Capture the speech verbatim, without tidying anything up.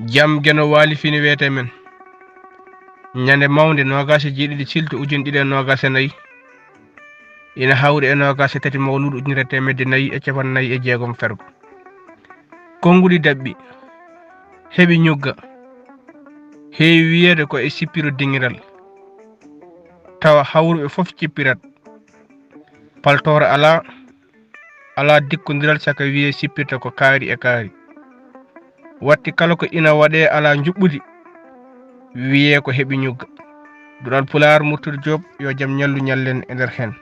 Jam Geno Waali fini weete men. Ñande mawnde noogaas e jeeɗiɗi silto ujine ɗiɗi e noogaas e nayi, ina hawri e noogaas e tati mawluudu ujunere e teemedde nayi e capanɗe nayi e jeegom fergo. Konnguɗi daɓɓi, heɓi ñugga, heewi wiyeede ko e sippiro dingiral, tawa hawruɓe fof cippirat. Paltoor alaa, alaa dikkondiral caka wiyee sippirta ko kaari e kaari. Watti kala ko ina waɗee alaa njuɓɓudi, wiyee ko heɓi ñugga. Duɗal Pulaar, Murtude Joob, yo jam ñallu ñallen e nder heen.